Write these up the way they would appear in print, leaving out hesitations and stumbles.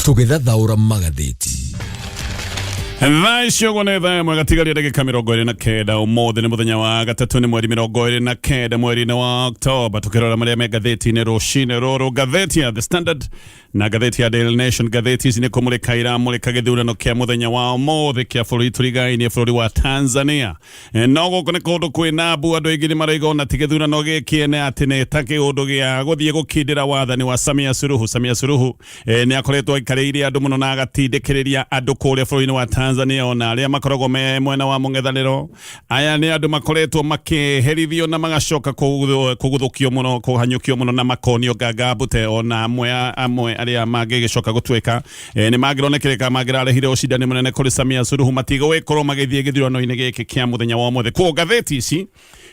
Tũgĩthathaũra magathĩti. Thaa icio ũguo nĩ thaa ĩmwe gatigaria ndagĩka 29. Ũmũthĩ nĩ mũthenya wa gatatũ, nĩ mweri 29 mweri-inĩ wa Oktoba. Tũkĩrora marĩa me ngathĩti-inĩ rũcinĩ rũrũ, ngathĩti ya The Standard na ngathĩti ya Daily Nation, ngathĩti ici nĩ kũmũrĩka iramũrĩka gĩthurano kĩa mũthenya wa ũmũthĩ kĩa bũrũri tũrigainie, bũrũri wa Tanzania. No gũkũ nĩ kũndũ kwĩna mbu, andũ aingĩ nĩ marauga ona ti gĩthurano gĩkĩ ene, atĩ nĩ ta kĩũndũ gĩa gũthiĩ gũkindĩra wathani wa Samia Suluhu. Samia Suluhu nĩ akoretwo aikarĩire andũ mũno na agatindĩkĩrĩria andũ kũrĩa bũrũri-inĩ wa Tanzania, ona arĩa makoragwo me mwena wa mũng'ethanĩro. Aya nĩ andũ makoretwo makĩherithio na magacoka kũguthũkio mũno, kũhanyũkio mũno na makonio nganga mbute. Ona amwe arĩa mangĩgĩcoka gũtuĩka nĩ mangĩronekire kana mangĩrarehire ũcindani mũnene kũrĩ Samia Suluhu matigũgĩkorwo magĩthiĩ gĩthurano-inĩ gĩkĩ kĩa mũthenya wa ũmũthĩ. Koguo ngathĩti ici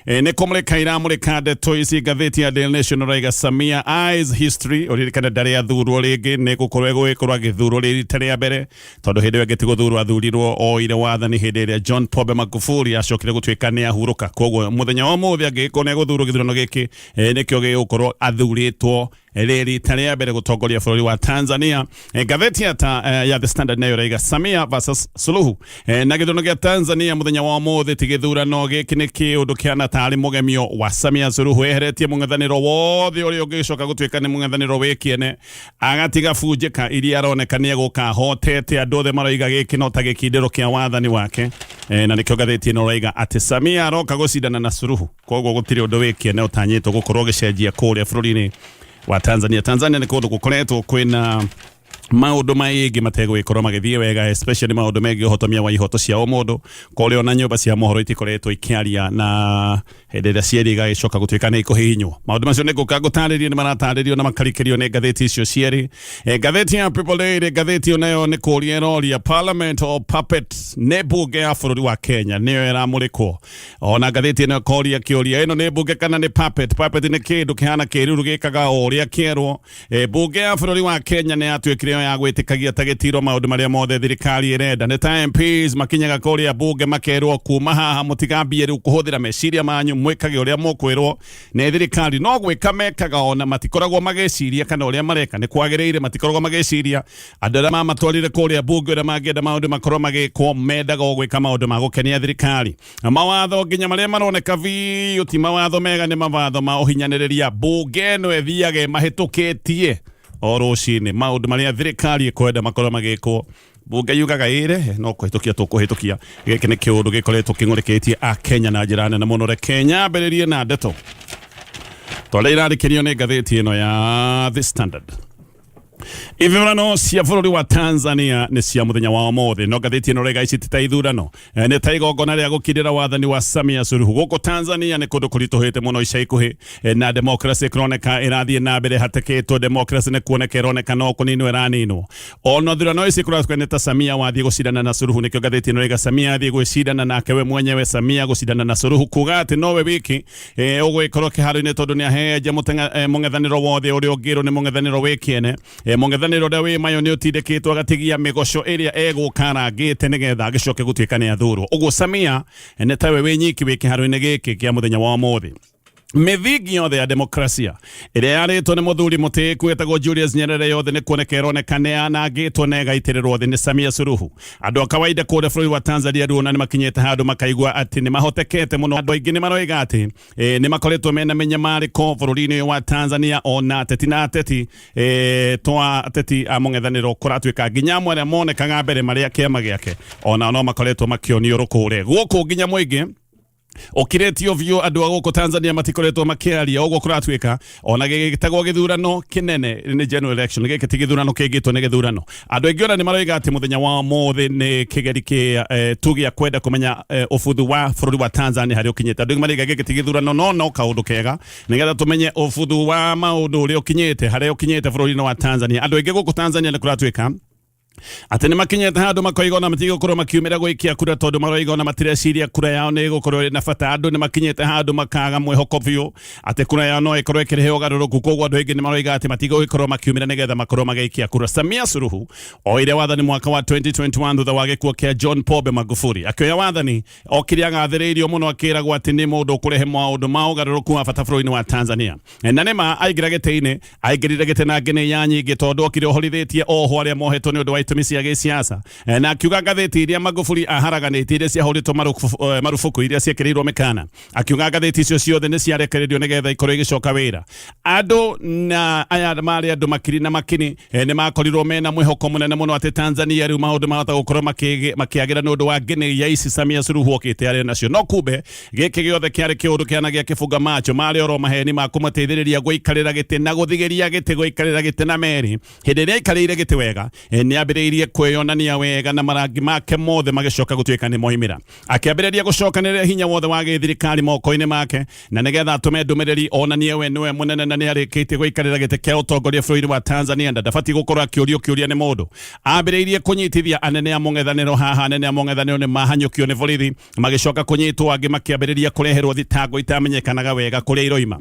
nĩ kũmũrĩka iramũrĩka ndeto ici. Ngathĩti ya Daily Nation ũraiga "Samia Eyes History". Ũririkane ndarĩ athurwo rĩngĩ, nĩ gũkorwo egũgĩkorwo agĩthurwo rĩ rita rĩa mbere, tondũ hĩndĩ ĩyo ĩngĩ ti gũthurwo athurirwo, oire wathani hĩndĩ ĩrĩa John Pombe Magufuli acokire gũtuĩka nĩ ahurũka. Koguo mũthenya wa ũmũthĩ angĩgĩkorwo nĩ egũthurwo gĩthurano gĩkĩ, nĩkĩo gĩgũkorwo athurĩtwo rĩ rita rĩa mbere gũtongoria bũrũri wa Tanzania. Ngathĩti ya The Standard nayo ĩraiga "Samia versus Suluhu". Na gĩthurano gĩa Tanzania mũthenya wa ũmũthĩ ti gĩthurano, gĩkĩ nĩ kĩũndũ kĩhana tarĩ mũgemio wa Samia Suluhu, eheretie mũng'ethanĩro wothe ũrĩa ũngĩgĩcoka gũtuĩka nĩ mũng'ethanĩro wĩ kĩene, agatiga bunjĩka iria aroneka nĩ egũka ahotete. Andũ othe maroiga gĩkĩ no ta gĩkindĩro kĩa wathani wake. Na nĩkĩo ngathĩti ĩno ĩroiga atĩ Samia aroka gũcindana na Suluhu. Koguo gũtirĩ ũndũ wĩ kĩene ũtanyĩtwo gũkorwo ũgĩcenjia kũrĩa bũrũri-inĩ wa Tanzania. Tanzania nĩ kũndũ gũkoretwo kwĩna maũndũ maingĩ mategũgĩkorwo magĩthiĩ wega, especially maũndũ megiĩ ũhotomia wa ihoto cia ũmũndũ, kũrĩa ona nyũmba cia mohoro itikoretwo ikĩaria, na hĩndĩ ĩrĩa cierĩ igagĩcoka gũtuĩka nĩ ikũhihinywo. Maũndũ macio nĩ ngũka ngũtarĩrie, nĩ maratarĩrio na makarikĩrio nĩ ngathĩti icio cierĩ. Ngathĩti ya People Daily, ngathĩti ĩyo nayo nĩ kũria ĩroria "Parliament or Puppet?" Nĩ mbunge ya bũrũri wa Kenya nĩyo ĩramũrĩkwo. Ona ngathĩti ĩno ĩkoria kĩũria ĩno, nĩ mbunge kana nĩ puppet? Puppet nĩ kĩndũ kĩhana kĩruru gĩkaga o ũrĩa kĩerwo. Mbunge ya bũrũri wa Kenya nĩ yatuĩkire yo ya gwĩtĩkagia ta gĩtiro maũndũ marĩa mothe thirikari ĩrenda. Nĩ ta MPs makinyaga kũrĩa mbunge makerwo, kuma haha mũtigambie rĩu kũhũthĩra meciria manyu, mwĩkage ũrĩa mũkwĩrwo nĩ thirikari. No gwĩka mekaga, ona matikoragwo magĩciria kana ũrĩa mareka nĩ kwagĩrĩire. Matikoragwo magĩciria andũ arĩa mamatwarire kũrĩa mbunge ũrĩa mangĩenda maũndũ makorwo magĩkwo. Mendaga o gwĩka maũndũ ma gũkenia thirikari. Mawatho nginya marĩa maroneka biũ ti mawatho mega, nĩ mawatho ma ũhinyanĩrĩria. Mbunge ĩno ĩthiage mahĩtũkĩtie o rũcinĩ maũndũ marĩa thirikari ĩkwenda makorwo magĩkwo. Mbunge yugaga ĩrehe, no kũhĩtũkia tũkũhĩtũkia. Gĩkĩ nĩ kĩũndũ gĩkoretwo kĩng'ũrĩkĩtie Akenya na njĩra nene mũno. Reke nyambĩrĩrie na ndeto twarĩa irarĩkĩrio nĩ ngathĩti ĩno ya The Standard. Ithurano cia bũrũri wa Tanzania nĩ cia mũthenya wa ũmũthĩ, no ngathĩti ĩno rega ici ti ta ithurano, nĩ ta igongona rĩa gũkindĩra wathani wa Samia Suluhu. Gũkũ Tanzania nĩ kũndũ kũritũhĩte mũno ica ikuhĩ, na democracy kũroneka ĩrathiĩ na mbere hatĩkĩtwo. Democracy nĩ kuoneka ĩroneka no kũninwo ĩraninwo. Ona thurano ici kũratuĩka nĩ ta Samia wathiĩ gũcindana na Suluhu. Nĩkĩo ngathĩti ĩno ĩraiga Samia athiĩ gwĩcindana nake we mwenyewe. Samia gũcindana na Suluhu kuga atĩ nowe wiki ũgũgĩkorwo kĩharo-inĩ, tondũ nĩ ahehenja mũng'ethanĩro wothe ũrĩa ũngĩrwo nĩ mũng'ethanĩro wĩ kĩene. Mũng'ethanĩro ũrĩa wĩ mayo nĩ ũtindĩkĩtwo agatigia mĩgoco ĩrĩa egũka arangĩte nĩgetha agĩcoke gũtuĩka nĩ athurwo. Ũguo Samia nĩ tawe wĩ nyiki wĩ kĩharo-inĩ gĩkĩ kĩa mũthenya wa ũmũthĩ. Mĩthingi yothe ya demokrasia ĩrĩa yarĩtwo nĩ mũthuri mũtĩĩku wĩtagwo Julius Nyerere yothe nĩ kuoneka ĩroneka nĩ yanangĩtwo na ĩgaitĩrĩrwo thĩ nĩ Samia Suluhu. Andũ a kawaida kũrĩa bũrũri wa Tanzania rĩu ona nĩ makinyĩte handũ makaigua atĩ nĩ mahotekete mũno. Andũ aingĩ nĩ maroiga atĩ nĩ makoretwo mena mĩnyamarĩko bũrũri-inĩ ũyũ wa Tanzania, ona ateti na ateti twa ateti a mũng'ethanĩro kũratuĩka nginya amwe arĩa monekaga mbere marĩ a kĩama gĩake ona no makoretwo makĩonio rũkũre gũkũ, nginya mũingĩ ũkirĩtio biũ. Andũ a gũkũ Tanzania matikoretwo makĩaria. Ũguo kũratuĩka ona gĩgĩtagwo gĩthurano kĩnene nĩ general election, gĩkĩ ti gĩthurano kĩngĩtwo nĩ gĩthurano. Andũ aingĩ ona nĩ maroiga atĩ mũthenya wa ũmũthĩ nĩ kĩgeri kĩa tu gĩa kwenda kũmenya ũbuthu wa bũrũri wa Tanzania harĩa ũkinyĩte. Andũ aingĩ maroiga gĩkĩ ti gĩthurano, no kaũndũ kega nĩgetha tũmenye ũbuthu wa maũndũ ũrĩa ũkinyĩte, harĩa ũkinyĩte bũrũri-inĩ wa Tanzania. Andũ aingĩ gũkũ Tanzania nĩ kũratuĩka Atĩ nĩ makinyĩte handũ makoiga ona matigũkorwo makiumĩra gũikia kura tondũ maroiga ona matireciria kura yao nĩ ĩgũkorwo ĩrĩ na bata. Andũ nĩ makinyĩte handũ makaga mwĩhoko biũ atĩ kura yao no ĩkorwo ĩkĩrehe ũgarũrũku, koguo andũ aingĩ nĩ maroiga atĩ matigũgĩkorwo makiumĩra nĩgetha makorwo magĩikia kura. Samia Suluhu oire wathani mwaka wa 2021 thutha wa gĩkuũ kĩa John Pombe Magufuli. Akĩoya wathani okire agathĩrĩirio mũno akĩragwo atĩ nĩ mũndũ ũkũrehe maũndũ ma ũgarũrũku wa bata bũrũri-inĩ wa Tanzania. Na nĩma aingĩra gĩtĩ-inĩ aingĩrire gĩtĩ na ngĩnĩ nyingĩ tondũ okire ũhorithĩtie ohwo arĩa mohetwo nĩ ũndũ wa itũmi cia gĩsiasa, na akiuga ngathĩti iria Magufuli aharaganĩtie, iria ciahũrĩtwo marubuku, iria ciĩkĩrĩirwo mĩkana, akiuga ngathĩti icio ciothe nĩ ciarekererio nĩgetha ikorwo igĩcoka wĩra. Andũ na aya marĩ andũ makiri na makini nĩ makorirwo mena mwĩhoko mũnene mũno atĩ Tanzania rĩu maũndũ mahota gũkorwo makĩagĩra nĩ ũndũ wa ngĩnĩ ya ici Samia Suluhu okĩte arĩ nacio. No kumbe gĩkĩ gĩothe kĩarĩ kĩũndũ kĩana gĩa kĩbunga macho, marĩ oro maheni ma kũmateithĩrĩria gũikarĩra gĩtĩ na gũthigĩria gĩtĩ, gũikarĩra gĩtĩ na meri. Hĩndĩ ĩrĩa aikarĩire gĩtĩ wega, nĩ ambĩrĩirie kwĩyonania wega na marangi make mothe magĩcoka gũtuĩka nĩ moimĩra. Akĩambĩrĩria gũcokanĩrĩria hinya wothe wa gĩthirikari moko-inĩ make na nĩgetha atũme ndũmĩrĩri onanie we nĩwe mũnene na nĩ arĩkĩtie gũikarĩra gĩtĩ kĩa ũtongoria bũrũri wa Tanzania na ndabatiĩ gũkorwo akĩũrio kĩũria nĩ mũndũ. Ambĩrĩirie kũnyitithia anene a mũng'ethanĩro haha. Anene a mũng'ethanĩro nĩ mahanyũkio nĩ borithi, magĩcoka kũnyitwo, angĩ makĩambĩrĩria kũreherwo thitango itamenyekanaga wega kũrĩa iroima.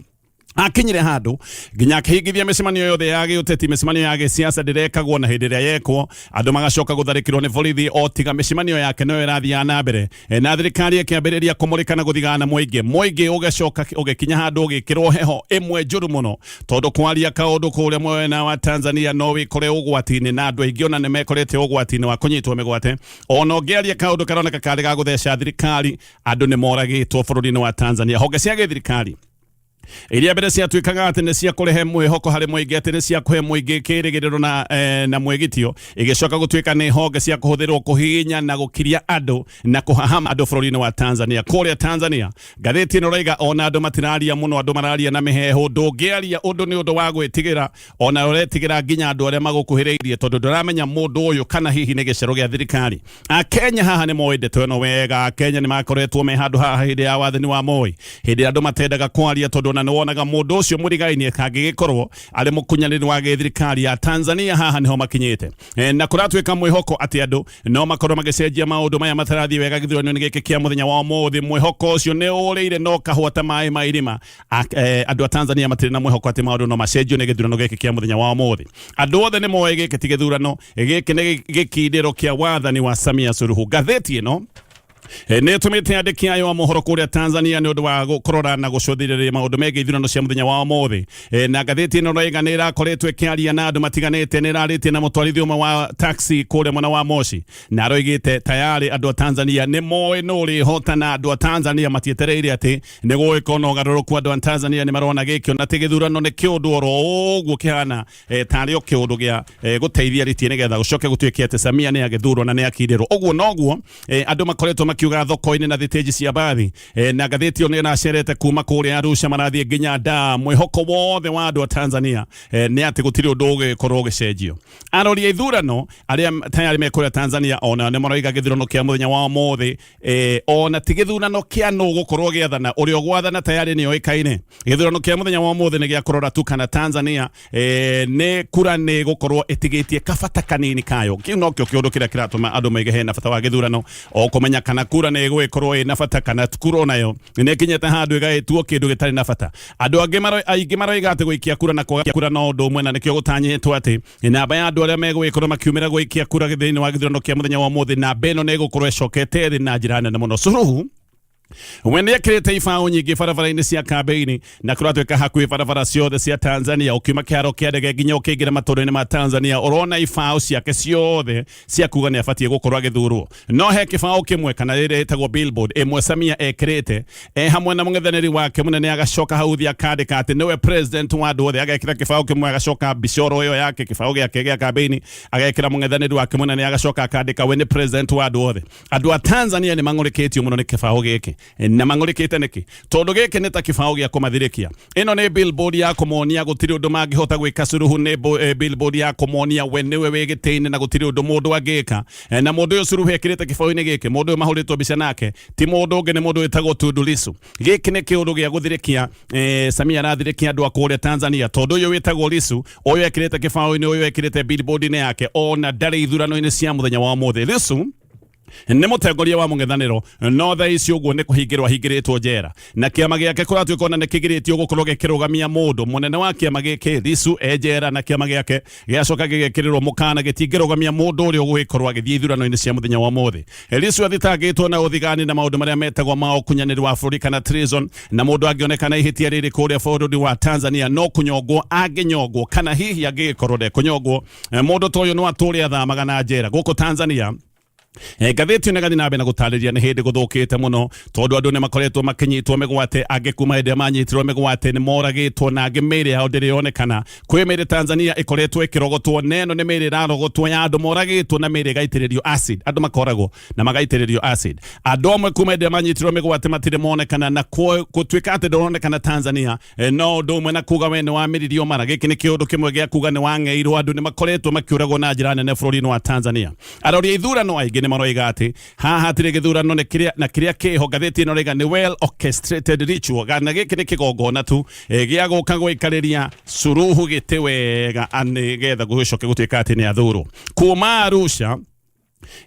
Akinyire handũ nginya akĩhingithia mĩcemanio yothe ya gĩũteti. Mĩcemanio ya gĩsiasa ndĩrekagwo, na hĩndĩ ĩrĩa yekwo andũ magacoka gũtharĩkĩrwo nĩ borithi, o tiga mĩcemanio yake noyo ĩrathiaga na mbere. Na thirikari ĩkĩambĩrĩria kũmũrĩka na gũthigana mũingĩ. Mũingĩ ũgĩcoka ũgĩkinya handũ ũgĩkĩrwo heho ĩmwe njũru mũno, tondũ kwaria kaũndũ kũrĩa mwena wa Tanzania no wĩkore ũgwati-inĩ, na andũ aingĩ ona nĩ mekorete ũgwati-inĩ wa kũnyitwo mĩgwate. Ona ũngĩaria kaũndũ karoneka karĩ ga gũtheca thirikari, andũ nĩ moragĩtwo bũrũri-inĩ wa Tanzania. Honge cia gĩthirikari iria mbere ciatuĩkaga atĩ nĩ cia kũrehe mwĩhoko harĩ mũingĩ, atĩ nĩ cia kũhe mũingĩ kĩrĩgĩrĩro na mwĩgitio, igĩcoka gũtuĩka nĩ honge cia kũhũthĩrwo kũhihinya na gũkiria andũ na kũhahama andũ bũrũri-inĩ wa Tanzania. Kũrĩa Tanzania, ngathĩti ĩno raiga ona andũ matiraria mũno, andũ mararia na mĩheehũ. Ndũngĩaria ũndũ nĩ ũndũ wa gwĩtigĩra, ona ũretigĩra nginya andũ arĩa magũkuhĩrĩirie, tondũ ndũramenya mũndũ ũyũ kana hihi nĩ gĩcero gĩa thirikari. Akenya haha nĩ moĩ ndeto ĩno wega. Akenya nĩ makoretwo me handũ haha hĩndĩ ya wathani wa Moi, hĩndĩ ĩrĩa andũ matendaga kwaria, tondũ ona nĩ wonaga mũndũ ũcio mũrigainie kangĩgĩkorwo arĩ mũkunyanĩri wa gĩthirikari ya Tanzania. Haha nĩho makinyĩte. Na kũratuĩka mwĩhoko atĩ andũ no makorwo magĩcenjia maũndũ maya matarathiĩ wega gĩthurano-inĩ gĩkĩ kĩa mũthenya wa ũmũthĩ. Mwĩhoko ũcio nĩ ũrĩire no kahũa ta maĩ ma irima. Andũ a Tanzania matirĩ na mwĩhoko atĩ maũndũ no macenjio nĩ gĩthurano gĩkĩ kĩa mũthenya wa ũmũthĩ. Andũ othe nĩ moĩ gĩkĩ ti gĩthurano, gĩkĩ nĩ gĩkindĩro kĩa wathani wa Samia Suluhu. Ngathĩti ĩno nĩ ĩtũmĩte andĩki ayo a mohoro kũrĩa Tanzania nĩ ũndũ wa kũrora na gũcũthĩrĩria maũndũ megiĩ ithurano cia mũthenya wa ũmũthĩ. Na ngathĩti ĩno raiga nĩ ĩrakoretwo ĩkĩaria na andũ matiganĩte. Nĩ ĩrarĩtie na mũtwarithia ũmwe wa taxi kũrĩa mwena wa Moshi, na aroigĩte tayarĩ andũ a Tanzania nĩ moĩ nũ ũrĩhotana. Andũ a Tanzania matietereire atĩ nĩ gũgĩkorwo na ũgarũrũku. Andũ a Tanzania nĩ marona gĩkĩ ona ti gĩthurano, nĩ kĩũndũ oro ũguo kĩhana tarĩ o kĩũndũ gĩa gũteithia rĩtie nĩgetha gũcoke gũtuĩke atĩ Samia nĩ agĩthurwo na nĩ akindĩrwo. Ũguo noguo andũ makoretwo makiuga thoko-inĩ na thitĩnji cia mbathi. Na ngathĩti ĩyo nĩ ĩracerete kuma kũrĩa Arusha marathiĩ nginya Dar. Mwĩhoko wothe wa andũ a Tanzania nĩ atĩ gũtirĩ ũndũ ũgĩkorwo ũgĩcenjio. Arori a ithurano arĩa tayarĩ me kũrĩa Tanzania ona nĩ maroiga gĩthurano kĩa mũthenya wa ũmũthĩ ona ti gĩthurano kĩa nũ gũkorwo gĩathana, ũrĩa ũgwathana tayarĩ nĩ oĩkaine. Gĩthurano kĩa mũthenya wa ũmũthĩ nĩ gĩa kũrora tu kana Tanzania nĩ kura nĩ gũkorwo ĩtigĩtie kabata kanini kayo. Kĩu nokĩo kĩũndũ kĩrĩa kĩratũma andũ maige hena bata wa gĩthurano, o kũmenya kana kura nĩ ĩgũgĩkorwo ĩna bata kana kura onayo nĩ ĩkinyĩte handũ ĩgagĩtuo kĩndũ gĩtarĩ na bata. Andũ angĩ aingĩ maroiga atĩ gũikia kura na kwaga kura no ũndũ ũmwe, na nĩkĩo gũtanyĩtwo atĩ namba ya andũ arĩa megũgĩkorwo makiumĩra gũikia kura thĩinĩ wa gĩthurano kĩa mũthenya wa ũmũthĩ, namba ĩno nĩ ĩgũkorwo ĩcokete thĩ na njĩra nene mũno. Suluhu we nĩ ekĩrĩte ibaũ nyingĩ barabara-inĩ cia kambĩini, na kũratuĩka hakuhĩ barabara ciothe cia Tanzania, ũkiuma kĩharo kĩa ndege nginya ũkĩingĩra matũũra-inĩ ma Tanzania, ũrona ibaũ ciake ciothe cia kuga nĩ abatiĩ gũkorwo agĩthurwo. No he kĩbaũ kĩmwe kana ĩrĩa ĩtagwo billboard ĩmwe Samia ekĩrĩte e hamwe na mũng'ethanĩri wake mũnene, agacoka hau thĩ akandĩka atĩ nĩwe president wa andũ othe. Agekĩra kĩbaũ kĩmwe, agacoka mbica oro ĩyo yake, kĩbaũ gĩake gĩa kambĩini, agekĩra mũng'ethanĩri wake mũnene, agacoka akandĩka we nĩ president wa andũ othe. Andũ a Tanzania nĩ mang'ũrĩkĩtio mũno nĩ kĩbaũ gĩkĩ. Na mang'ũrĩkĩte nĩkĩ? Tondũ gĩkĩ nĩ ta kĩbaũ gĩa kũmathirĩkia. Ĩno nĩ billboard ya kũmonia gũtirĩ ũndũ mangĩhota gwĩka. Suluhu nĩ billboard ya kũmonia we nĩwe wĩ gĩtĩ-inĩ na gũtirĩ ũndũ mũndũ angĩka. Na mũndũ ũyũ Suluhu ekĩrĩte kĩbaũ-inĩ gĩkĩ, mũndũ ũyũ mahũrĩtwo mbica nake ti mũndũ ũngĩ, nĩ mũndũ wĩtagwo Tundu Lissu. Gĩkĩ nĩ kĩũndũ gĩa gũthirĩkia, Samia arathirĩkia andũ a kũrĩa Tanzania, tondũ ũyũ wĩtagwo Lissu, ũyũ ekĩrĩte kĩbaũ-inĩ, ũyũ ekĩrĩte billboard-inĩ yake, ona ndarĩ ithurano-inĩ cia mũthenya wa ũmũthĩ. Lissu nĩ mũtongoria wa mũng'ethanĩro, no thaa ici ũguo nĩ kũhingĩrwo ahingĩrĩtwo njera, na kĩama gĩake kũratuĩka ona nĩ kĩgirĩtio gũkorwo gĩkĩrũgamia mũndũ. Mũnene wa kĩama gĩkĩ Lissu e njera, na kĩama gĩake gĩacoka gĩgekĩrĩrwo mũkana gĩtingĩrũgamia mũndũ ũrĩa ũgũgĩkorwo agĩthiĩ ithurano-inĩ cia mũthenya wa ũmũthĩ. Lissu athitangĩtwo na ũthigani na maũndũ marĩa metagwo ma ũkunyanĩri wa bũrũri kana treason, na mũndũ angĩonekana ihĩtia rĩrĩ kũrĩa bũrũri wa Tanzania no kũnyongwo angĩnyongwo, kana hihi angĩgĩkorwo ndekũnyongwo, mũndũ ta ũyũ no atũre athamaga na njera gũkũ Tanzania. Ngathĩti ĩno ĩgathiĩ na mbere na gũtarĩria nĩ hĩndĩ gũthũkĩte mũno, tondũ andũ nĩ makoretwo makĩnyitwo mĩgwate, angĩ kuma hĩndĩ ĩrĩa manyitirwo mĩgwate nĩ moragĩtwo, na angĩ mĩĩrĩ yao ndĩrĩ yonekana. Kwĩ mĩĩrĩ Tanzania ĩkoretwo ĩkĩrogotwo, na ĩno nĩ mĩĩrĩ ĩrarogotwo ya andũ moragĩtwo na mĩĩrĩ ĩgaitĩrĩrio acid. Andũ makoragwo na magaitĩrĩrio acid. Andũ amwe kuma hĩndĩ ĩrĩa manyitirwo mĩgwate matirĩ monekana, na gũtuĩka atĩ ndũronekana Tanzania, no ũndũ ũmwe na kuga we nĩ wamĩririo mara. Gĩkĩ nĩ kĩũndũ kĩmwe gĩa kuga nĩ wang'eirwo. Andũ nĩ makoretwo makĩũragwo na njĩra nene bũrũri-inĩ wa Tanzania. Arori a ithurano aingĩ nĩ maroiga atĩ haha hatirĩ gĩthurano, nĩ kĩrĩa na kĩrĩa kĩho. Ngathĩti ĩno ĩroiga nĩ well orchestrated ritual, kana gĩkĩ nĩ kĩgongona tu gĩa gũka gũikarĩria Suluhu gĩtĩ wega, nĩgetha gũgĩcoke gũtuĩka atĩ nĩ athurwo. Kuma Arusha,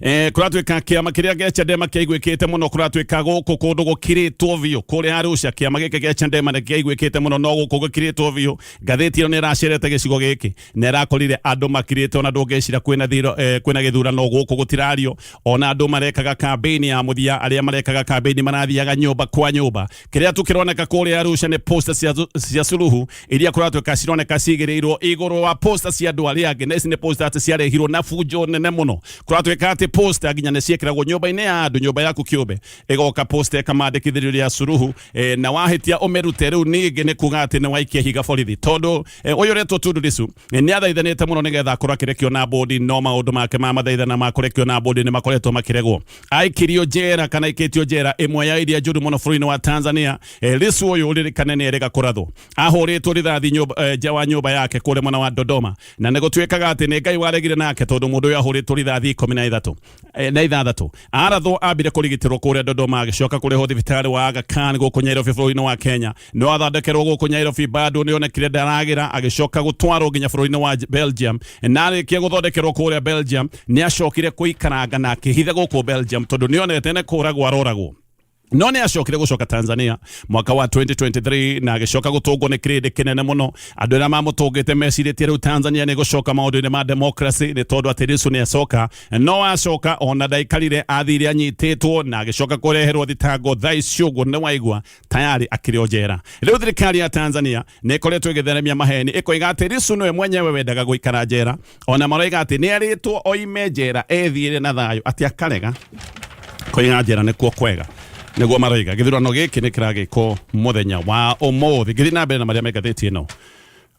kũratuĩka kĩama kĩrĩa gĩa Chadema kĩaiguĩkĩte mũno. Kũratuĩka gũkũ kũndũ gũkirĩtwo biũ kũrĩa Arusha, kĩama gĩkĩ gĩa Chadema nĩ kĩaiguĩkĩte mũno, no gũkũ gũkirĩtwo biũ. Ngathĩti ĩno nĩ ĩracerete gĩcigo gĩkĩ na ĩrakorire andũ makirĩte, ona ndũngĩcira kwĩna thiro, kwĩna gĩthurano gũkũ. Gũtirario ona andũ marekaga campaign ya mũthia. Arĩa marekaga campaign marathiaga nyũmba kwa nyũmba. Kĩrĩa tu kĩroneka kũrĩa Arusha nĩ poster cia Suluhu iria kũratuĩka cironeka cigĩrĩirwo igũrũ wa poster cia andũ arĩa angĩ, na ici nĩ poster atĩ ciarehirwo na bunjo nene mũno. Kũratuĩka atĩ poster nginya nĩ ciĩkĩragwo nyũmba-inĩ ya andũ, nyũmba yaku kĩũmbe ĩgoka poster ĩkamandĩkithĩrio ya Suluhu, na wahĩtia ũmĩrute. Rĩu ningĩ nĩ kuga atĩ nĩ waikia higa borithi, tondũ ũyũ ũretwo Tundu Lissu, nĩ athaithanĩte mũno nĩgetha akorwo akĩrekio na bodi, no maũndũ make ma mathaithana ma kũrekio na bodi nĩ makoretwo makĩregwo. Aikirio njera kana aikĩtio njera ĩmwe ya iria njũru mũno bũrũri-inĩ wa Tanzania. Lissu ũyũ, ũririkane, nĩ erĩga kũrathwo, ahũrĩtwo rithathi nyũmba, nja wa nyũmba yake kũrĩa mwena wa Dodoma, na nĩ gũtuĩkaga atĩ nĩ Ngai waregire nake, tondũ mũndũ ũyũ ahũrĩtwo rithathi 16 na 6. Arathwo ambire kũrigitĩrwo kũrĩa Dodoma, agĩcoka kũrĩhwo thibitarĩ wa Aga Khan gũkũ Nairobi bũrũri-inĩ wa Kenya. No athondekerwo gũkũ Nairobi, bado nĩ onekire ndaragĩra, agĩcoka gũtwarwo nginya bũrũri-inĩ wa Belgium, na arĩkia gũthondekerwo kũrĩa Belgium nĩ acokire kũikaranga na akĩhitha gũkũ Belgium, tondũ nĩ onete nĩ kũragwo aroragwo. No nĩ acokire gũcoka Tanzania mwaka wa 2023 na agĩcoka gũtũngwo nĩ kĩrĩndĩ kĩnene mũno. Andũ arĩa mamũtũngĩte mecirĩtie rĩu Tanzania nĩ gũcoka maũndũ-inĩ ma democracy, nĩ tondũ atĩ Lissu nĩ acoka. No acoka ona ndaikarire, athire anyitĩtwo na agĩcoka kũreherwo thitango. Thaa ici ũguo nĩ waigua tayari akĩrĩ o njera. Rĩu thirikari ya Tanzania nĩ ĩkoretwo ĩgĩtheremia maheni, ĩkoiga atĩ Lissu nĩwe mwenyewe wendaga gũikara njera. Ona maroiga atĩ nĩ erĩtwo oime njera ethiĩre na thayũ, atĩ akarega koiga njera nĩkuo kwega, nĩguo maroiga. Gĩthurano gĩkĩ nĩ kĩragĩkwo mũthenya wa ũmũthĩ. Ngĩthiĩ na mbere na marĩa me ngathĩti ĩno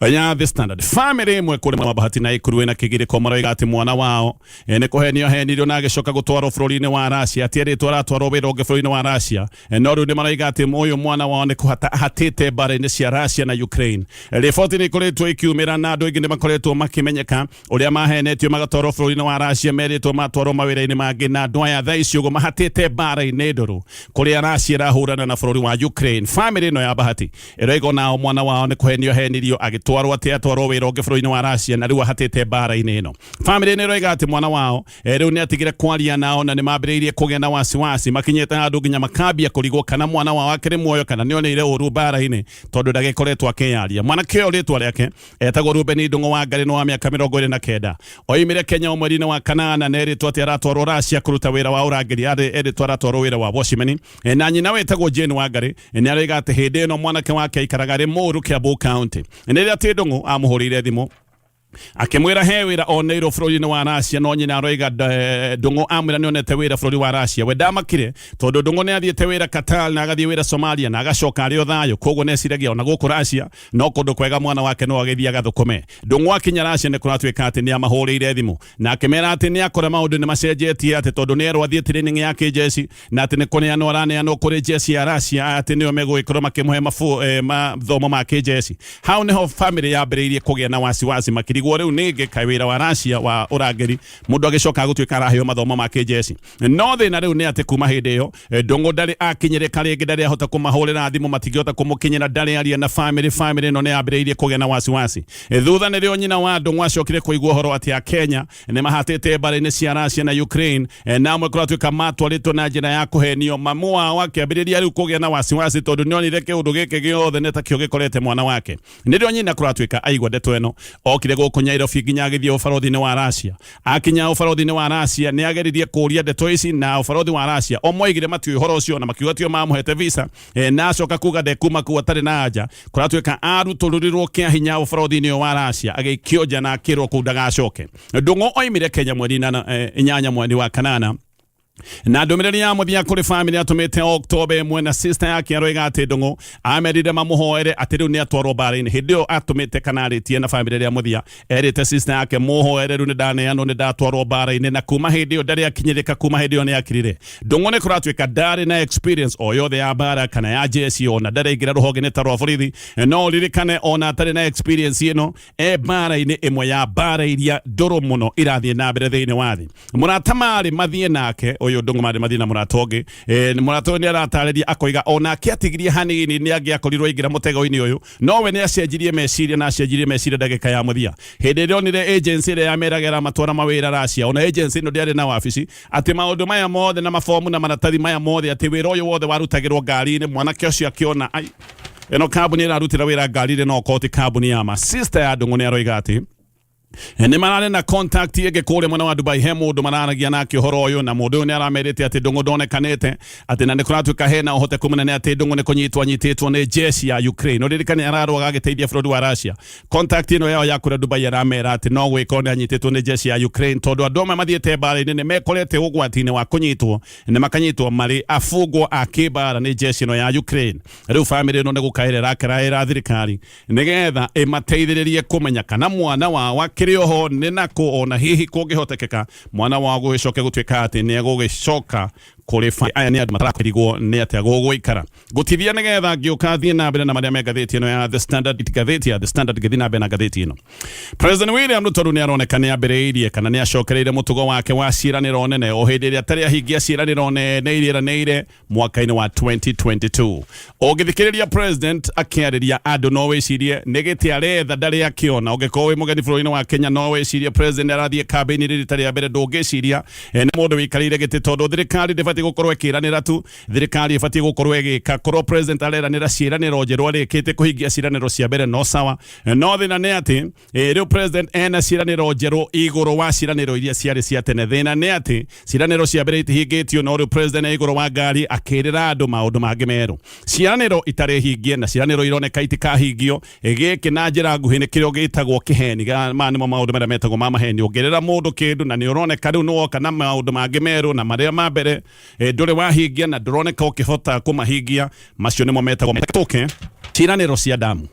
ya The Standard, family ĩmwe kũrĩ mwena wa Bahati na Ikuru ĩna kĩgirĩko. Maroiga atĩ mwana wao, nĩ kũhenio ahenirio na agĩcoka gũtwarwo bũrũri-inĩ wa Russia, atĩ erĩtwo aratwarwo wĩra ũngĩ bũrũri-inĩ wa Russia. No rĩu nĩ maroiga atĩ ũyũ mwana wao nĩ kũhata ahatĩte mbara-inĩ cia Russia na Ukraine. Riboti nĩ ikoretwo ikiumĩra na andũ aingĩ nĩ makoretwo makĩmenyeka ũrĩa mahenetio magatwarwo bũrũri-inĩ wa Russia, merĩtwo matwarwo mawĩra-inĩ mangĩ, na andũ aya thaa ici ũguo mahatĩte mbara-inĩ ndũrũ kũrĩa Russia ĩrahũrana na bũrũri wa Ukraine. Family ĩno ya Bahati ĩroiga nao mwana wao nĩ kũhenio henirio agĩtwarwo atĩ atwarwo wĩra ũngĩ bũrũri-inĩ wa Russia, na rĩu ahatĩte mbara-inĩ ĩno. Family nĩ ĩroiga atĩ mwana wao, rĩu nĩ atigire kwaria nao, na nĩ mambĩrĩirie kũgĩa na wasiwasi, makinyĩte handũ nginya makambia kũrigwo kana mwana wao akĩrĩ muoyo kana nĩ oneire ũru mbara-inĩ, tondũ ndagĩkoretwo akĩyaria. Mwanake ũyũ rĩtwa rĩake etagwo Ruben Ndung'u wa Ngarĩ, nĩ wa mĩaka 29. Oimire Kenya o mweri-inĩ wa kanana na erĩtwo atĩ aratwarwo Russia kũruta wĩra wa ũrangĩri, arĩ erĩtwo aratwarwo wĩra wa watchman. Na nyina wĩtagwo Jane Wangari nĩ aroiga atĩ hĩndĩ ĩno mwanake wake aikaraga Limuru, Kiambu County. Nĩ rĩrĩa atĩ Ndung'u amũhũrĩire thimũ. Akĩmwĩra he wĩra oneirwo bũrũri-inĩ wa Russia, no nyina aroiga Ndũng'ũ amwĩra nĩonete wĩra bũrũri wa Russia, we ndamakire tondũ Ndũng'ũ nĩ athiĩte wĩra Qatar na agathiĩ wĩra Somalia na agacoka arĩ o thayũ, koguo nĩeciragia ona gũkũ Russia no kũndũ kwega mwana wake no agĩthiĩ agathũkũme. Ndũng'ũ akinya Russia nĩ kũratuĩka atĩ nĩ amahũrĩire thimũ na akĩmera atĩ nĩ akora maũndũ nĩ macenjetie, atĩ tondũ nĩ erwo athiĩ training ya kĩjeshi na atĩ nĩ kũneanwo araneanwo kũrĩ jeshi ya Russia, atĩ nĩo megũgĩkorwo makĩmũhe mathomo ma kĩjeshi. Hau nĩho family yambĩrĩirie kũgĩa na wasiwasi, makĩrigwo rĩu nĩngĩ kaĩ wĩra wa Russia wa ũrangĩri mũndũ agĩcoka gũtuĩka araheo mathomo ma kĩjeshi. No thĩna rĩu nĩ atĩ kuma hĩndĩ ĩyo Ndũng'ũ ndarĩ akinyĩrĩka rĩngĩ, ndarĩ ahota kũmahũrĩra thimũ, matingĩhota kũmũkinyĩra, ndarĩ aria na family. Family ĩno nĩ yambĩrĩirie kũgĩa na wasiwasi. Thutha nĩrĩo nyina wa Ndũng'ũ acokire kũigua ũhoro atĩ Akenya nĩ mahatĩte mbara-inĩ cia Russia na Ukraine, na amwe kũratuĩka matwarĩtwo na njĩra ya kũhenio. Mamu wao akĩambĩrĩria rĩu kũgĩa na wasiwasi tondũ nĩonire kĩũndũ gĩkĩ gĩothe nĩ takĩo gĩkorete mwana wake. Nĩrĩo nyina kũratuĩka aigua ndeto ĩno, okire gũkũ Nyairobi nginya agĩthiĩ ũbarothi-inĩ wa Russia. Akinya ũbarothi-inĩ wa Russia nĩ ageririe kũria ndeto ici na ũbarothi wa Russia o moigire matiũĩ ũhoro ũcio na makiuga tio mamũhete visa, na acoka kuga ndekuma kuu atarĩ na anja. Kũratuĩka arutũrũrirwo kĩa hinya ũbarothi-inĩ ũyũ wa Russia, agĩikio nja na akĩrwo kũu ndagacoke. Ndũng'ũ oimire Kenya mweri 8 mweri wa kanana, na ndũmĩrĩri ya mũthia kũrĩ family atũmĩte Oktoba 1, na sister yake aroiga atĩ Ndũng'ũ amerire mamũhoere atĩ rĩu nĩ atwarwo mbara-inĩ. Hĩndĩ ĩyo atũmĩte kana arĩtie na family rĩa mũthia, erĩte sister yake mũhoere rĩu nĩ ndaneanwo, nĩ ndatwarwo mbara-inĩ, na kuma hĩndĩ ĩyo ndarĩ akinyĩrĩka. Kuma hĩndĩ ĩyo nĩ akirire. Ndũng'ũ nĩ kũratuĩka ndarĩ na experience o yothe ya mbara kana ya jeshi, ona ndarĩ aingĩra rũhonge-inĩ ta rwa borithi. No ririkane ona atarĩ na experience ĩno, e mbara-inĩ ĩmwe ya mbara iria ndũrũ mũno irathiĩ na mbere thĩinĩ wa thĩ. Mũrata marĩ mathiĩ nake ũyũ Ndũng'ũ, marĩ mathiĩ na mũrata ũngĩ, mũrata ũyũ nĩ aratarĩria akoiga onake atigirie hanini nĩ angĩakorirwo aingĩra mũtego-inĩ ũyũ, no we nĩ acenjirie meciria na acenjirie meciria ndagĩka ya mũthia hĩndĩ ĩrĩa onire agency ĩrĩa yameraga ĩramatwara mawĩra Russia. Ona agency ĩno ndĩarĩ na wabici, atĩ maũndũ maya mothe na mabomu na maratathi maya mothe, atĩ wĩra ũyũ wothe warutagĩrwo ngari-inĩ. Mwanake ũcio akĩona ai, ĩno kambuni ĩrarutĩra wĩra ngari-inĩ no korwo ti kambuni ya ma. Sister ya Ndũng'ũ nĩ aroiga atĩ nĩ mararĩ na contact ĩngĩ kũrĩa mwena wa Dubai, he mũndũ mararagia nake ũhoro ũyũ, na mũndũ ũyũ nĩ aramerĩte atĩ Ndũng'ũ ndonekanĩte, atĩ na nĩ kũratuĩka hena ũhoteku mũnene atĩ Ndũng'ũ nĩ kũnyitwo anyitĩtwo nĩ jeshi ya Ukraine. Ũririkane ararũaga agĩteithia bũrũri wa Russia. Contact ĩno yao ya kũrĩa Dubai aramera atĩ no gwĩkorwo nĩ anyitĩtwo nĩ jeshi ya Ukraine, tondũ andũ amwe mathiĩte mbara-inĩ nĩ mekorete ũgwati-inĩ wa kũnyitwo, nĩ makanyitwo marĩ afungwo a kĩmbara nĩ jeshi ĩno ya Ukraine. Rĩu family ĩno nĩ gũkaĩra ĩrakaraĩra thirikari nĩgetha ĩmateithĩrĩrie kũmenya kana mwana wao akĩrĩ oho nĩ nakũ, ona hihi kũngĩhotekeka mwana wao gũgĩcoke gũtuĩka atĩ nĩ egũgĩcoka kũrĩ aya nĩ andũ matarakĩrigwo nĩ atĩa gũgũikara gũtithia. Nĩgetha ngĩũka thiĩ na mbere na marĩa me ngathĩti ĩno ya The Standard, ngathĩti ya The Standard, ngĩthiĩ na mbere na ngathĩti ĩno, President William Ruto rĩu nĩ aroneka nĩ ambĩrĩirie kana nĩ acokereire mũtugo wake wa ciĩranĩro nene, o hĩndĩ ĩrĩa atarĩ ahingia ciĩranĩro nene iria eranĩire mwaka-inĩ wa 2022. Ũngĩthikĩrĩria president akĩarĩria andũ no wĩcirie nĩ gĩtĩ aretha ndarĩ akĩona. Ũngĩkorwo wĩ mũgeni bũrũri-inĩ wa Kenya no wĩcirie president arathiĩ kambĩini rĩrĩ rĩa mbere. Ndũngĩciria nĩ mũndũ wĩikarĩire gĩtĩ, tondũ thirikari ndĩbatiĩ gũkorwo ĩkĩranĩra tu, thirikari ĩbatiĩ gũkorwo ĩgĩka. Korwo president areranĩra ciĩranĩro njerũ arĩkĩtie kũhingia ciĩranĩro cia mbere no sawa, no thĩna nĩ atĩ rĩu president ena ciĩranĩro njerũ igũrũ wa ciĩranĩro iria ciarĩ cia tene. Thĩna nĩ atĩ ciĩranĩro cia mbere itihingĩtio, no rĩu president e igũrũ wa ngari akĩrĩra andũ maũndũ mangĩ merũ, ciĩranĩro itarĩ hingie na ciĩranĩro ironeka itikahingio. Gĩkĩ na njĩra nguhĩ nĩ kĩrĩa gĩtagwo kĩheni. Maya nĩmo maũndũ marĩa metagwo ma maheni. Ũngĩrĩra mũndũ kĩndũ na nĩ ũroneka rĩu nĩ woka na maũndũ mangĩ merũ na marĩa ma mbere ndũrĩ wahingia na ndũroneka ũkĩhota kũmahingia, macio nĩmo metagwo tũke ciĩranĩro cia damu.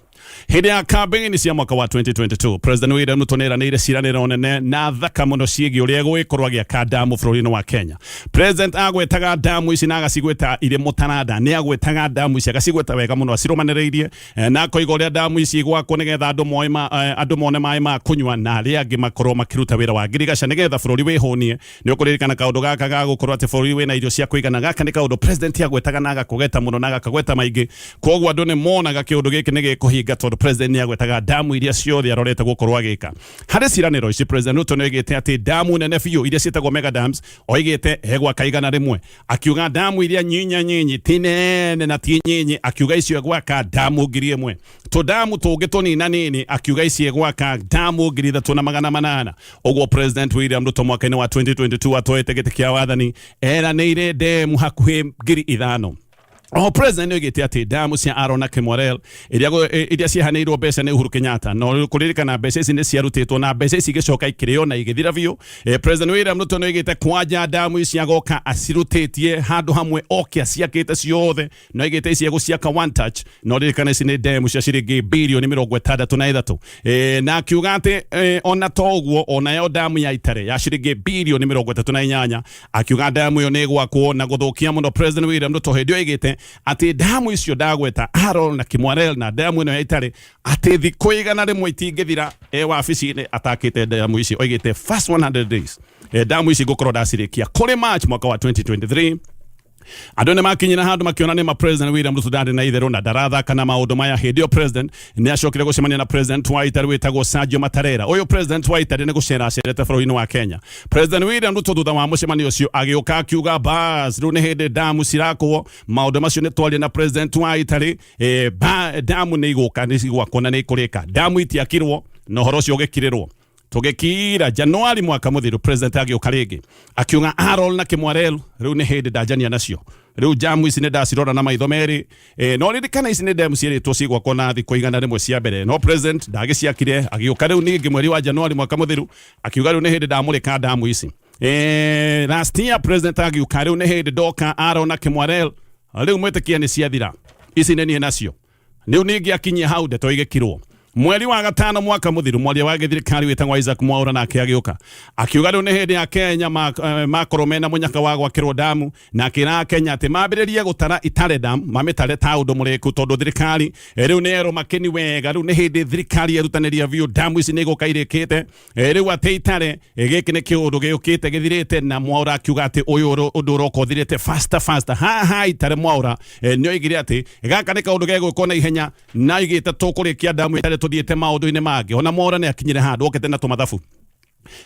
Hĩndĩ ya campaign cia mwaka wa 2022, President William Ruto nĩeranĩire ciĩranĩro nene na thaka mũno ciĩgiĩ ũrĩa egũgĩkorwo agĩaka damu bũrũri-inĩ wa Kenya. President agwetaga damu ici na agacigweta irĩ mũtaranda. Nĩ agwetaga damu ici agacigweta wega mũno acirũmanĩrĩirie, na akoiga ũrĩa damu ici igwakwo nĩgetha andũ moe andũ mone maĩ ma kũnyua na arĩa angĩ makorwo makĩruta wĩra wa ngirigaca nĩgetha bũrũri wĩhũnie. Nĩ ũkũririkana kaũndũ gaka ga gũkorwo atĩ bũrũri wĩna irio cia kũigana. Gaka nĩ kaũndũ president agwetaga na agakũgeta mũno na agakagweta maingĩ. Koguo andũ nĩ monaga kĩũndũ gĩkĩ nĩ gĩkũhinga tondũ president nĩ agwetaga damu iria ciothe arorete gũkorwo agĩka. Harĩ ciĩranĩro ici, President Ruto nĩ oigĩte atĩ damu nene biũ iria ciĩtagwo mega dams oigĩte egwaka 100. Akiuga damu iria nyinya nyinyi, ti nene na ti nyinyi, akiuga icio egwaka damu 1000. Tũdamu tũngĩ tũnina nini akiuga ici egwaka damu 3800. Ũguo President William Ruto mwaka-inĩ wa 2022 atoete gĩtĩ kĩa wathani eranĩire ndemu hakuhĩ 5000. O president nĩoigĩte atĩ damu cia Aaron na Kimwarer iria ciahanĩirwo mbeca nĩ Uhuru Kenyatta, no kũririkana mbeca ici nĩ ciarutĩtwo na mbeca ici igĩcoka ikĩrĩo na igĩthira biũ. President William Ruto nĩoigĩte kwanja damu ici agoka acirutĩtie handũ hamwe oke aciakĩte ciothe, no oigĩte ici egũciaka one touch, no ririkana ici nĩ demu cia ciringi birioni 63. Na akiuga atĩ ona to ũguo, onayo damu ya Itare ya ciringi birioni 38, akiuga damu ĩyo nĩ ĩgwakwo na gũthũkia mũno. President William Ruto hĩndĩ ĩyo oigĩte atĩ damu icio ndagweta, Arol na Kimwarer na damu ĩno ya Itare, atĩ thikũ 100 itingĩthira e wabici-inĩ atakĩte damu ici. Oigĩte first 100 days, damu ici ngũkorwo ndacirĩkia kũrĩ March mwaka wa 2023. Andũ nĩ makinyĩra handũ makĩona nĩ ma President William Ruto ndarĩ na itherũ na ndarathaka na maũndũ maya. Hĩndĩ ĩyo president nĩ acokire gũcemania na president wa Italy wĩtagwo Sergio Mattarella. Ũyũ president wa Italy nĩ gũcera acerete bũrũri-inĩ wa Kenya. President William Ruto thutha wa mũcemanio ũcio agĩũka akiuga bas, rĩu nĩ hĩndĩ damu cirakwo. Maũndũ macio nĩ twaria na president wa Italy, damu nĩ igũka, nĩ cigwakwo na nĩ ikũrĩka. Damu itiakirwo na ũhoro ũcio ũgĩkirĩrwo. Tũgĩkira Januari mwaka mũthiru, president agĩũka rĩngĩ akiuga Arol na Kimwarer rĩu nĩ hĩndĩ ndanjania nacio, rĩu jamu ici nĩ ndacirora na maitho merĩ. No ririkana ici nĩ demu ciĩrĩtwo cigwakwo na thikũ 100 cia mbere, no president ndagĩciakire. Agĩũka rĩu ningĩ mweri wa Januari mwaka mũthiru akiuga rĩu nĩ hĩndĩ ndamũrĩka damu ici. Last year president agĩũka, rĩu nĩ hĩndĩ ndoka Arol na Kimwarer, rĩu mwĩtĩkia nĩ ciathira ici, nĩ niĩ nacio. Rĩu ningĩ akinyia hau ndeto igĩkirwo. Mweri wa gatano mwaka mũthiru, mwaria wa gĩthirikari wĩtagwo Isaac Mwaura nake agĩũka akiuga rĩu nĩ hĩndĩ ya Kenya makorwo mena mũnyaka wa gwakĩrwo damu, na akĩra Kenya atĩ mambĩrĩrie gũtara Itare Dam, mamĩtare ta ũndũ mũrĩku, tondũ thirikari rĩu nĩ erũ makĩni wega, rĩu nĩ hĩndĩ thirikari yerutanĩria biũ, damu ici nĩ igũka irĩkĩte. Rĩu atĩ Itare, gĩkĩ nĩ kĩũndũ gĩũkĩte gĩthirĩte, na Mwaura akiuga atĩ ũyũ ũndũ ũroka ũthirĩte faster faster. Haha Itare Mwaura nĩ oigire atĩ gaka nĩ kaũndũ gegwĩkwo na ihenya, na oigĩte tũkũrĩkia damu Itare tũthiĩte maũndũ-inĩ mangĩ. Ona Mwaura nĩ akinyire handũ okĩte na tũmathabu,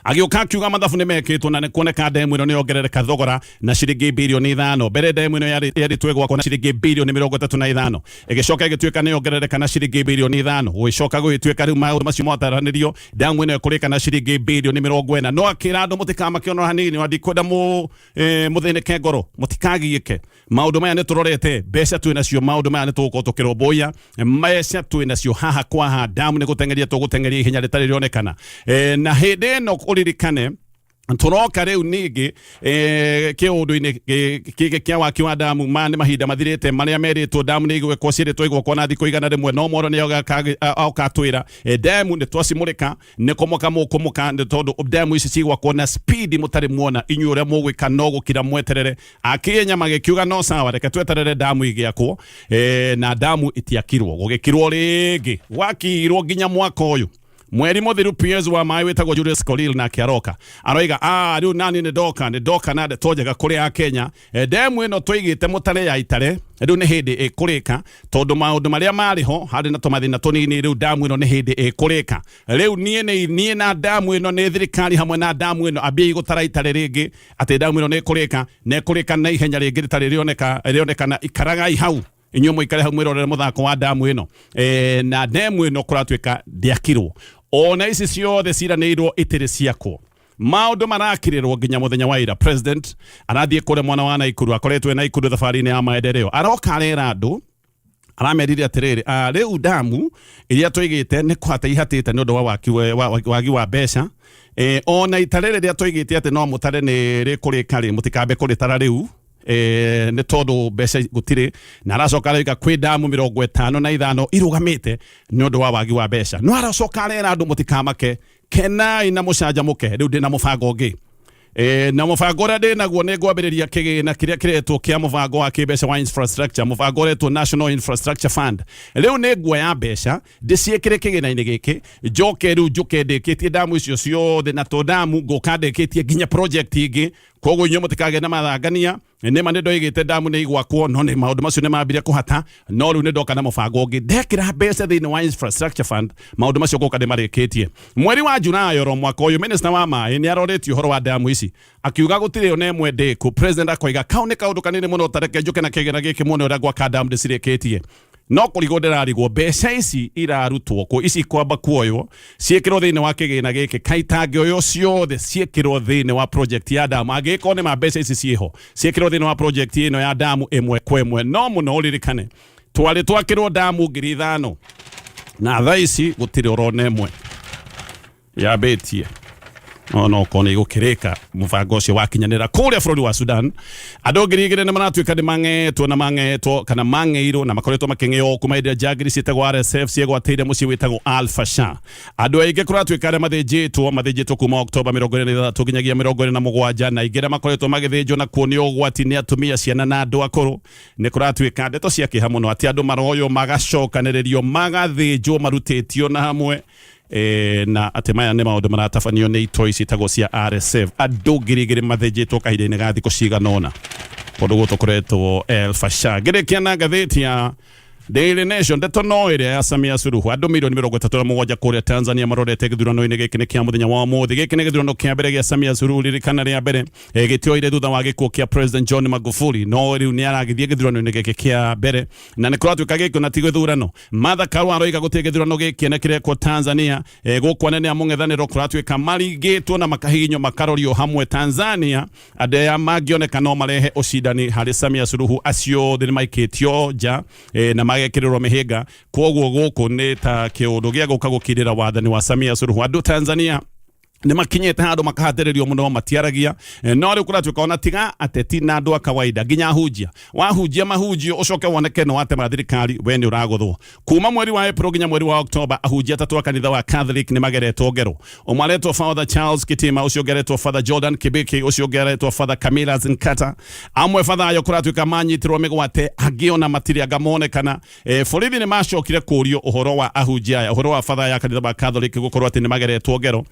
agĩũka akiuga mathabu nĩ mekĩtwo na nĩ kuoneka ndemu ĩno nĩ yongerereka thogora na ciringi birioni 5. Mbere ndemu ĩno yarĩtwo ĩgwakwo na ciringi birioni 35, ĩgĩcoka ĩgĩtuĩka nĩ yongerereka na ciringi birioni 5, gũgĩcoka gũgĩtuĩka rĩu maũndũ macio mwataranĩrio, ndamu ĩno ĩkũrĩka na ciringi birioni 40. No akĩra andũ mũtikamake ona hanini, ona ndikwenda mũthĩnĩke ngoro, mũtikagiĩke, maũndũ maya nĩ tũrorete, mbeca twĩ nacio, maũndũ maya nĩ tũgũkorwo tũkĩrũmbũiya, mbeca twĩ nacio haha kwa haha, damu nĩ gũteng'eria tũgũteng'eria ihenya rĩtarĩ rĩonekana. Na hĩndĩ ĩno ũririkane tũroka rĩu ningĩ kĩũndũ-inĩ kĩngĩ kĩa waki wa damu. Ma nĩ mahinda mathirĩte marĩa merĩtwo damu nĩ igwĩkwo, ciĩrĩtwo igwakwo na thikũ 100, no Mwaura nĩ oka atwĩra damu nĩ twacimũrĩka, nĩ kũmoka mũkũmoka, nĩ tondũ damu ici cigwakwo na speed mũtarĩ muona. Inyuĩ ũrĩa mũgwĩka no gũkira mweterere. Akenya magĩkiuga no sawa, reke tweterere damu igĩakwo. Na damu itiakirwo, gũgĩkirwo rĩngĩ, gwakirwo nginya mwaka ũyũ mweri mũthiru. PS wa maĩ wĩtagwo Julius Korir nake aroka aroiga, ah, rĩu nani nĩ ndoka, nĩ ndoka na ndeto njega kũrĩ a Kenya. Demu ĩno tũigĩte mũtare ya Itare rĩu nĩ hĩndĩ ĩkũrĩka, tondũ maũndũ marĩa marĩ ho harĩ na tũmathĩna tũnini, rĩu damu ĩno nĩ hĩndĩ ĩkũrĩka. Rĩu niĩ nĩ niĩ na damu ĩno nĩ thirikari hamwe na damu ĩno, ambiai gũtara Itare rĩngĩ atĩ damu ĩno nĩ ĩkũrĩka na ĩkũrĩka na ihenya rĩngĩ rĩtarĩ rĩoneka rĩonekana. Ikaragai hau inyuĩ, mũikare hau mwĩrorere mũthako wa damu ĩno. Na demu ĩno kũratuĩka ndĩakirwo, ona ici ciothe ciranĩirwo itirĩ ciakwo, maũndũ marakirĩrwo nginya mũthenya wa ira. President arathiĩ kũrĩa mwana wa Naikuru, akoretwo e Naikuru thabarĩ-inĩ ya maendeleo, aroka arera andũ, aramerire atĩrĩrĩ, rĩu damu iria tũigĩte nĩ kũhata ihatĩte nĩ ũndũ wa wagi wa mbeca. Ona itare rĩrĩa tũigĩte atĩ no mũtare nĩ rĩkũrĩka rĩ, mũtikambe kũrĩtara rĩu, nĩ tondũ mbeca gũtirĩ. Na aracoka arauga kwĩ damu 55 irũgamĩte nĩ ũndũ wa wagi wa mbeca, no aracoka arera andũ mũtikamake, kenai na mũcanjamũke, rĩu ndĩna mũbango ũngĩ. Na mũbango ũrĩa ndĩ naguo nĩ ngwambĩrĩria kĩgĩna kĩrĩa kĩretwo kĩa mũbango wa kĩmbeca wa infrastructure, mũbango ũretwo National Infrastructure Fund. Rĩu nĩ nguoya mbeca ndĩciĩkĩre kĩgĩna-inĩ gĩkĩ, njoke rĩu njũke ndĩkĩtie damu icio ciothe, na to damu, ngũka ndĩkĩtie nginya project ingĩ. Koguo inyuĩ mũtikagĩe na mathangania, nĩma nĩ ndoigĩte damu nĩ igwakwo, no nĩ maũndũ macio nĩ mambire kũhata, no rĩu nĩ ndoka na mũbango ũngĩ, ndekĩra mbeca thĩinĩ wa infrastructure fund, maũndũ macio ngũka ndĩmarĩkĩtie. Mweri wa Julai oro mwaka ũyũ, minister wa maĩ nĩ arorĩtie ũhoro wa damu ici, akiuga gũtirĩ ona ĩmwe ndĩku. President akoiga kau nĩ kaũndũ kanini mũno, tareke njũke na kĩgĩna gĩkĩ muone ũrĩa gwaka damu ndĩcirĩkĩtie. No kũrigwo ndĩrarigwo mbeca ici irarutwo kũ, ici kwamba kuoywo ciĩkĩrwo thĩinĩ wa kĩgĩna gĩkĩ kaitangĩoywo ciothe ciĩkĩrwo thĩinĩ wa project ya damu. Angĩgĩkorwo nĩ ma mbeca ici ciĩho ciĩkĩrwo thĩinĩ wa project ĩno ya damu ĩmwe kwa ĩmwe. No mũno ũririkane twarĩ twakĩrwo damu 5,000 na thaa ici gũtirĩ ũrona ĩmwe yambĩtie. No okorwo nĩ igũkĩrĩka mũbango ũcio wakinyanĩra kũrĩa bũrũri wa Sudan, andũ 2,000 nĩ maratuĩka nĩ mang'etwo na mang'etwo kana mang'eirwo na makoretwo makĩng'eyo kuma hĩndĩ ĩrĩa njangiri ciĩtagwo RSF ciegwatĩire mũciĩ wĩtagwo Al Fasher. Andũ aingĩ kũratuĩka arĩa mathĩnjĩtwo kuma Oktoba 26 nginyagia 27, na aingĩ arĩa makoretwo magĩthĩnjwo na kuonio ũgwati nĩ atumia, ciana na andũ akũrũ. Nĩ kũratuĩka ndeto cia kĩeha mũno atĩ andũ maroywo magacokanĩrĩrio magathĩnjwo marutĩtio na hamwe, na atĩ maya nĩ maũndũ maratabanio nĩ itoi ciĩtagwo cia RSF. Andũ 2,000 mathĩnjĩtwo kahinda-inĩ ga thikũ cigana ũna kũndũ gũtũ kũretwo El Fasher. Ngĩrĩkia na ngathĩti ya Daily Nation, ndeto no ĩrĩa ya Samia Suluhu. Andũ milioni 37 kũrĩa Tanzania marorete gĩthurano-inĩ gĩkĩ nĩ kĩa mũthenya wa ũmũthĩ. Gĩkĩ nĩ gĩthurano kĩa mbere gĩa Samia Suluhu, ririkana rĩa mbere gĩtioire thutha wa gĩkuũ kĩa President John Magufuli, no rĩu nĩ aragĩthiĩ gĩthurano-inĩ gĩkĩ kĩa mbere na nĩ kũratuĩka gĩkĩ na ti gĩthurano. Martha Karua aroiga gũtirĩ gĩthurano gĩkĩene kĩrekwo Tanzania. Gũkũ anene a mũng'ethanĩro kũratuĩka maringĩtwo na makahihinywo makarorio hamwe Tanzania. Andũ aya mangĩoneka no marehe ũcindani harĩ Samia Suluhu, acio othe nĩ maikĩtio nja na magekĩrĩrwo mĩhĩnga. Kwoguo gũkũ nĩ ta kĩũndũ gĩa gũka gũkirĩra wathani wa Samia Suluhu. Andũ Tanzania nĩ makinyĩte handũ makahatĩrĩrio mũno matiaragia. No rĩu kũratuĩka ona tiga ateti na andũ a kawaida nginya ahunjia, wahunjia mahunjio ũcoke woneke nĩ watema thirikari, we nĩ ũragũthwo. Kuma mweri wa April nginya mweri wa October, ahunjia atatũ a kanitha wa Catholic nĩ mageretwo ngero. Ũmwe aretwo Father Charles Kitima, ũcio ũngĩ aretwo Father Jordan Kibiki, ũcio ũngĩ aretwo Father Camillus Nkata. Amwe Father ayo kũratuĩka manyitirwo mĩgwate, angĩ ona matirĩ anga monekana. Borithi nĩ macokire kũrio ũhoro wa ahunjia aya, ũhoro wa Father ya kanitha wa Catholic gũkorwo atĩ nĩ mageretwo ngero.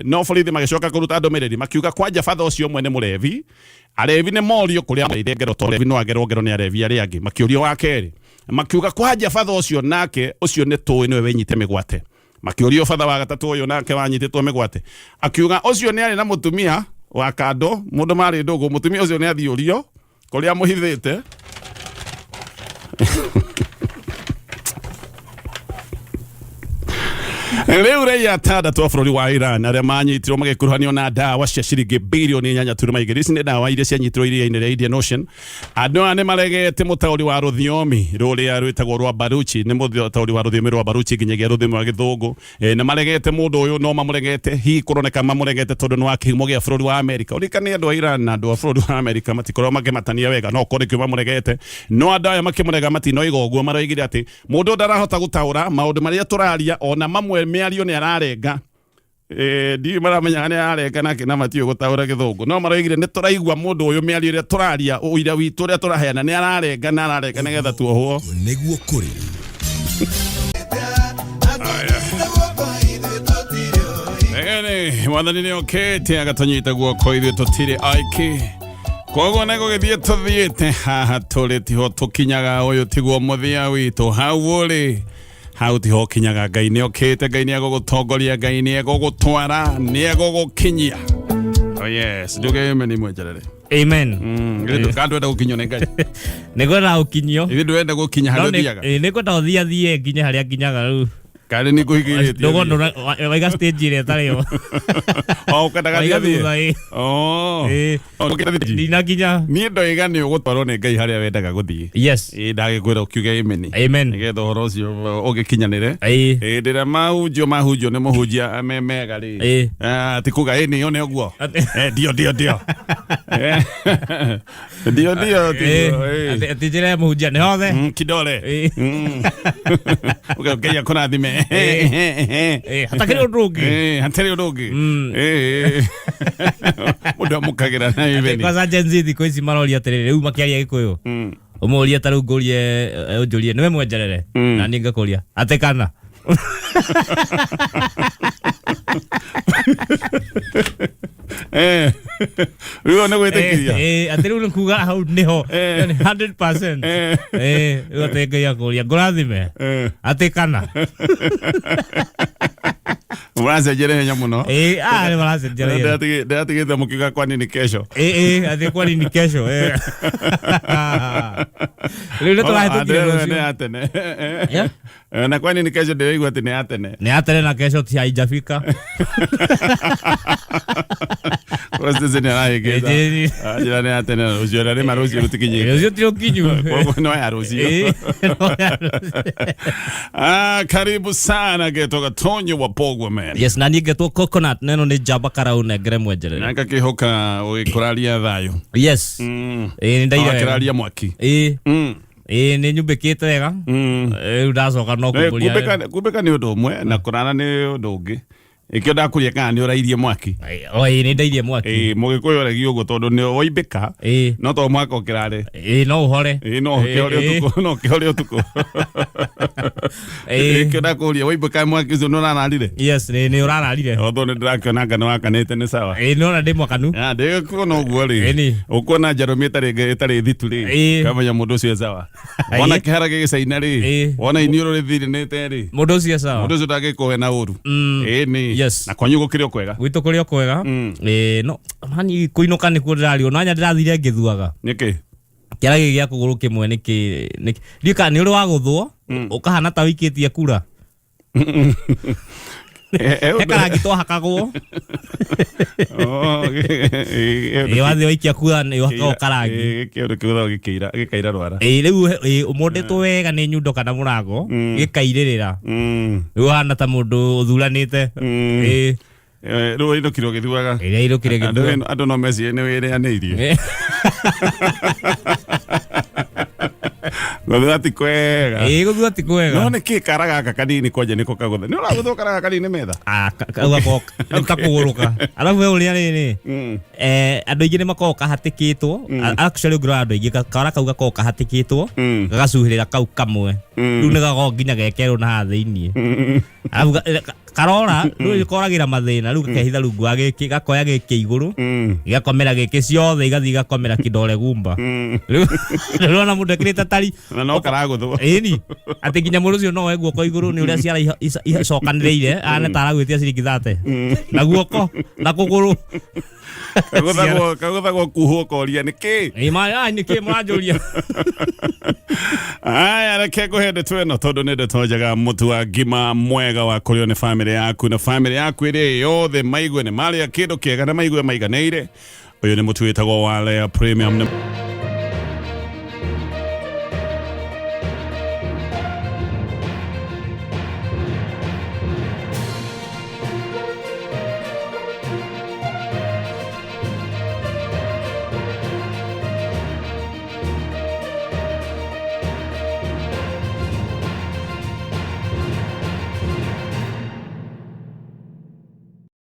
No borithi magĩcoka kũruta ndũmĩrĩri makiuga kwanja Father ũcio ũmwe nĩ mũrebi. Arebi nĩ morio kũrĩa magereire ngero tondũ arebi no agerwo ngero nĩ arebi arĩa angĩ. Makĩũrio wa kerĩ makiuga kwanja Father ũcio nake ũcio nĩ tũĩ nĩwe wenyite mĩgwate. Makĩũrio Father wa gatatũ ũyũ nake wanyitĩtwo mĩgwate, akiuga ũcio nĩ arĩ na mũtumia wa kando, mũndũ marĩ ndũgũ, mũtumia ũcio nĩ athiũrio kũrĩa mũhithĩte. Rĩu raia atandatũ a bũrũri wa Iran arĩa manyitirwo magĩkuruhanio na ndawa cia ciringi bilioni 8.2. Ici nĩ ndawa iria cianyitirwo iria-inĩ rĩa Indian Ocean. Andũ aya nĩ maregete mũtaũri wa rũthiomi rũrĩa rwĩtagwo rwa Baruchi, nĩ mũtaũri wa rũthiomi rwa Baruchi nginyagia rũthiomi rwa Gĩthũngũ. Nĩ maregete mũndũ ũyũ, no mamũregete hihi kũroneka mamũregete tondũ nĩ wa kĩhumo gĩa bũrũri wa Amerika. Ũririkane andũ a Iran na andũ a bũrũri wa Amerika matikoragwo makĩmatania wega, no korwo nĩkĩo mamũregete. No andũ aya makĩmũrega matinoiga ũguo, maroigire atĩ mũndũ ndarahota gũtaũra maũndũ marĩa tũraria, ona mamwe mĩario nĩ ararenga. Ndiũĩ maramenyaga nĩ ararenga nake na matiũĩ gũtaũra Gĩthũngũ, no maroigire nĩ tũraigua mũndũ ũyũ mĩario ĩrĩa tũraria, ũira witũ ũrĩa tũraheana nĩ ararenga na ararenga nĩgetha tuohwo. Nĩguo kũrĩ. Ene, mwathani nĩ okĩte agatũnyita guoko ithuĩ tũtirĩ aiki. Koguo nĩ gũgĩthiĩ tũthiĩte haha tũrĩ tiho tũkinyaga, ũyũ tiguo mũthia witũ. Hau ũrĩ hau tiho ũkinyaga. Ngai nĩ okĩte, Ngai nĩ egũgũtongoria, Ngai nĩ egũgũtwara, nĩ egũgũkinyia. Oh yes, nduge amen imwenjerere. Amen. Ithuĩ ndũkandwenda gũkinyio nĩ Ngai. Nĩ ngwenda gũkinyio. Ithuĩ ndũrenda gũkinya harĩa ũthiaga. Nĩ ngwenda ũthiĩ athiĩ nginye harĩa nginyaga rĩu. Karĩ nĩ kũhingĩrĩtie. Ndũgona waiga stage ĩrĩa ĩtarĩ yo. O ũkwendaga Waiga thiĩ thutha, athiĩ. ĩ. Oh. Ĩ. O, ndũkĩra thiĩ. Ndinakinya. Niĩ ndoiga nĩ ũgũtwarwo nĩ Ngai harĩa wendaga gũthiĩ. Yes. Ĩ ndagĩkwĩra ũkiuge amen. Amen. Nĩgetha ũhoro ũcio ũgĩkinyanĩre. Ĩ. Hĩndĩ ĩrĩa mahunjio nĩ mũhunjia me mega rĩ. Ĩ. Ah, ti kuga ĩ nĩyo nĩ ũguo. Atĩ- Ndio ndio ndio. Ndio ndio Ĩ. tiguo, ĩ. Atĩ njĩra ya mũhunjia nĩ hothe. Kidole. Ĩ. Uga Ngai akũrathime. Ĩ, hatakĩrĩ ũndũ ũngĩ. Hatarĩ ũndũ ũngĩ. Mũndũ amũkagĩra na ibeni. Kwanza Gen Z thikũ ici maroria atĩrĩrĩ, rĩu makĩaria Gĩkũyũ. Ũmũrie ta rĩu ngũrie, ũnjũrie nĩwe mwenjerere na niĩ ngakũria atĩ kana. Rĩu nĩ gwĩtĩkiria. Atĩ rĩu nĩ kuga hau nĩho. Eh. Yani 100%. Rĩu atĩ Ngai akũria ngũrathime atĩ kana. Mũracenjia ihenya mũno. Ĩĩ, ah, nĩ maracenjia ihenya. Ndĩratigĩte mũkiuga kwa nini kesho. Ĩĩ, ĩĩ, atĩ kwa nini kesho, eh. Rĩu nĩ tũrahĩtũkire Nĩ rũciũ. ya tene. Yeah. Na kwa nini kesho ndĩraigua atĩ nĩ ya tene. Nĩ ya tene na kesho ti haijafika. Process nĩ arahĩngĩca. Ĩĩ. Njĩra nĩ ya tene na rũciũ na rĩma rũciũ rũtikinyĩte. Rũciũ ti rũkinyu. Koguo no ya rũciũ. Ĩĩ, no ya rũciũ. Ah, karibu sana getwo Gatonyo wa Pogwa man. Yes, na niĩ ngetwo Coconut na ĩno nĩ njamba karau nengere mwenjerere. Na ngakĩhoka ũgĩkũraria thayũ. Yes. Ĩĩ, nĩ ndaire wega. Wakĩraria mwaki. Ĩĩ. Ĩĩ, nĩ nyumbĩkĩte wega. Rĩu ndacoka no kumbũria. Kumbĩka nĩ ũndũ ũmwe na kũrara nĩ ũndũ ũngĩ. Ĩkĩo ndakũria kana nĩ ũrairie mwaki. O, ĩĩ, nĩ ndairie mwaki. Ĩĩ, mũgĩkũyũ aragia ũguo tondũ nĩ woimbĩka. Ĩĩ. No to mwaka ũkĩrare. Ĩĩ, no ũhore. Ĩĩ, no ũkĩhore ũtukũ, no ũkĩhore ũtukũ. Ĩĩ. Ĩkĩo ndakũria woimbĩka mwaki ũcio nĩ ũrararire. Yes, nĩ ũrararire. Although nĩ ndĩrakĩona anga nĩ wakanĩte nĩ sawa. Ĩĩ, nĩ ndĩ mwakanu. Ya, ndĩkuona ũguo rĩ. Ĩni. Ũkuona njarũmi ĩtarĩ thitu rĩ. Ĩĩ. Kamenya mũndũ ũcio e sawa. Wona kĩhara gĩgĩcaina rĩ. Ĩĩ. Wona iniũrũ rĩthirĩnĩte rĩ. Mũndũ ũcio e sawa. Mũndũ ũcio ndangĩkũhe na ũru. Ĩni. Yes. Na kwanyu gũkĩrĩ o kwega. Gwitũ kũrĩ o kwega. Ĩĩ, no hani kũinũka nĩkuo ndĩrarigwo. No anya ndĩrathire ngĩthuaga. Nĩkĩ? Kĩara gĩkĩ gĩa kũgũrũ kĩmwe nĩkĩ nĩkĩ ndiũĩ kana nĩ ũrĩ wagũthwo ũkahana ta ũikĩtie kura. He karangi twahakagwo. Ĩĩ, wathiĩ waikia kura nĩ ũhakagwo karangi. Kĩũndũ kĩgũthagwo gĩkĩira gĩkaira rwara. Ĩĩ, rĩu ĩĩ, ũmondetwo wega nĩ nyundo kana mũrango gĩkairĩrĩra. Rĩu ũhana ta mũndũ ũthuranĩte. Ĩĩ. Rĩu wainũkire ũgĩthuaga. Ĩrĩa ĩinũkire ngĩthuaga. Andũ no mecirie nĩ wĩrĩanĩirie. Gũthua ti kwega. Ĩĩ, gũthua ti kwega. No nĩ kĩ kara gaka kanini kwanja nĩko kagũtha. Nĩ ũragũthwo kara gaka kanini metha? Ah, kau gakoragwo nĩ ta kũgũrũka. Arabu he ũrĩa rĩrĩ, andũ aingĩ nĩ makoragwo kahatĩkĩtwo. Actually ũngĩrora andũ aingĩ kara kau gakoragwo kahatĩkĩtwo, gagacuhĩrĩra kau kamwe. Rĩu nĩ gakoragwo nginya gekerwo na haha thĩiniĩ. Arabu karora, rĩu koragĩra mathĩna, rĩu gakehitha rungu wa gĩkĩ, gakoya gĩkĩ igũrũ, gĩgakomera gĩkĩ ciothe igathiĩ igakomera kidole gumba. Rĩu ũrona mũndũ ekĩrĩte tari. Na no karagũthwo. Ĩni, atĩ nginya mũndũ ũcio no oe guoko igũrũ nĩ ũrĩa ciara icokanĩrĩire, ahane ta aragwĩtia ciringi 30. Na guoko, na kũgũrũ. Kagũthagwo kuhwo koria nĩ kĩ? Ĩ, ma, nĩ kĩ mũranjũria? Aya, reke ngũhe ndeto ĩno tondũ nĩ ndeto njega, mũtu wa ngima mwega wa kũrĩo nĩ bamĩrĩ yaku na bamĩrĩ yaku ĩrĩa yothe maigue nĩ marĩa kĩndũ kĩega na maigue maiganĩire. Ũyũ nĩ mũtu wĩtagwo wa Lea Premium.